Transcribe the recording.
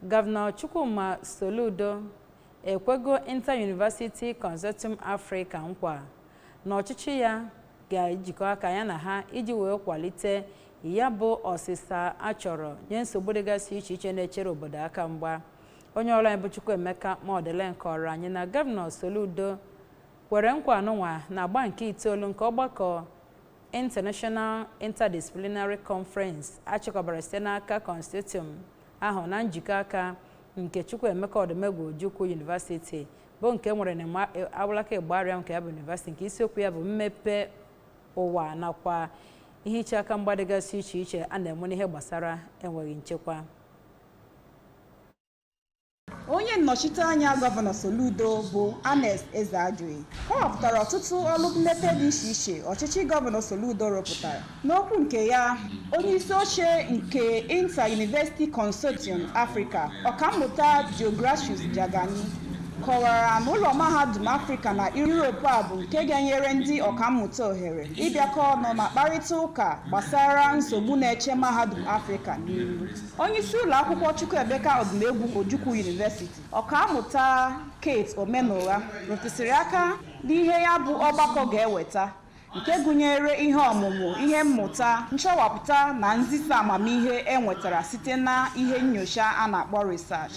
Gọvanọ Chukwuma Soludo ekwego Inter-University Consortium Africa nkwa na ọchịchị ya ga-ejikọ aka ya na ha iji wee kwalite ya bụ ọsịsa a chọrọ nye nsogbu dịgasị iche iche na-echere obodo aka mgba. Onye ọrụ anyị bụ Chukwuemeka Modelen kọrọ anyị na Gọvanọ Soludo kwere nkwa anụnwa na agba nke itoolu nke ọgbakọ International Interdisciplinary Conference achịkọbara site n'aka Consortium ahụ na njikọ aka nke Chukwuemeka Odumegwu Ojukwu University, bụ nke nwere na Awlaka Igbariam nke ya bụ university, nke isiokwu ya bụ mmepe ụwa nakwa ihe iche aka mgba dịgasị iche iche a na-enwe n'ihe gbasara enweghị nchekwa. Onye nnọchiteanya Gọvanọ Soludo bụ Ernest Ezeajughi kọwapụtara ọtụtụ ọrụ mmepe dị iche iche ọchịchị Gọvanọ Soludo rụpụtara. N'okwu nke ya, onyeisi oche nke Inter-University Consortium Africa, Ọkammụta Deogratius Jagani, kọwara na ụlọ mahadum Afrịka na Europe a bụ nke ga-enyere ndị ọkammụta ohere ịbịakọ ọnụ ma kparịta ụka gbasara nsogbu na-eche mahadum Afrịka n'ihu. Onyeisi ụlọ akwụkwọ Chukwuemeka Odumegwu Ojukwu University, Ọkammụta Kate Omenugha, rụtụsịrị aka n'ihe ya bụ ọgbakọ ga-eweta, nke gụnyere ihe ọmụmụ, ihe mmụta, nchọwapụta na nzisa amamihe e nwetara site na ihe nnyocha a na-akpọ research.